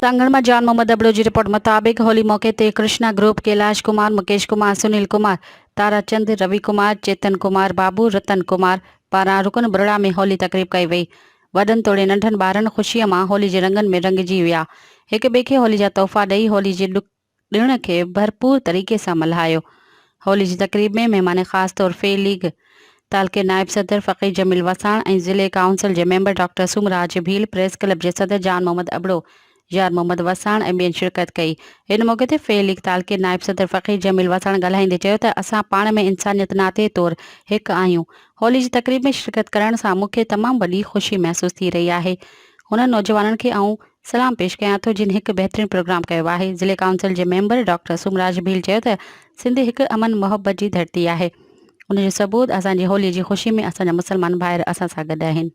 سانگهڙ مان جان محمد ابڙو جي رپورٽ مطابق هولي موقعي تي ڪرشنا گروپ ڪيلاش ڪمار، مڪيش ڪمار، سنيل ڪمار، تارا چند، روي ڪمار، چيتن ڪمار، بابو رتن ڪمار پاران رڪن برڙا ۾ هولي تقريب ڪئي وئي. وڏن توڙي ننڍن ٻارن خوشيء مان هولي جي رنگن ۾ رڱجي ويا. هڪ ٻئي کي هولي جا تحفا ڏئي هولي جي ڏڻ کي ڀرپور طريقي سان ملهايو. هولي جي تقريب ۾ مهمان خاص طور في ليگ تعلقي نائب صدر فقير جميل وساڻ ۽ ضلعي ڪائونسل جي member doctor Somraj Bheel, press club جي صدر جان محمد ابڙو، يار محمد وساڻ ۽ ٻين شرڪت ڪئي. ان موقعي تي في ليگ تعلقي نائب صدر فقير جميل وساڻ ڳالهائيندي چيو ته اسان پاڻ ۾ انسانيت ناتي طور هڪ آهيون. هولي جي تقريب ۾ شرڪت ڪرڻ سان مون کي تمام وڏي خوشي محسوس ٿي رهي آهي. هنن نوجوانن کي آئون سلام پيش ڪيان ٿو جن هڪ بهترين پروگرام ڪيو آهي. ضلعي ڪائونسل جي ميمبر ڊاڪٽر سومراج ڀيل چيو ته سنڌ هڪ امن محبت جي ڌرتي آهي ان جو ثبوت اسان جي هولي جي خوشي ۾ اسان جا مسلمان ڀائر اسان سان گڏ آهن.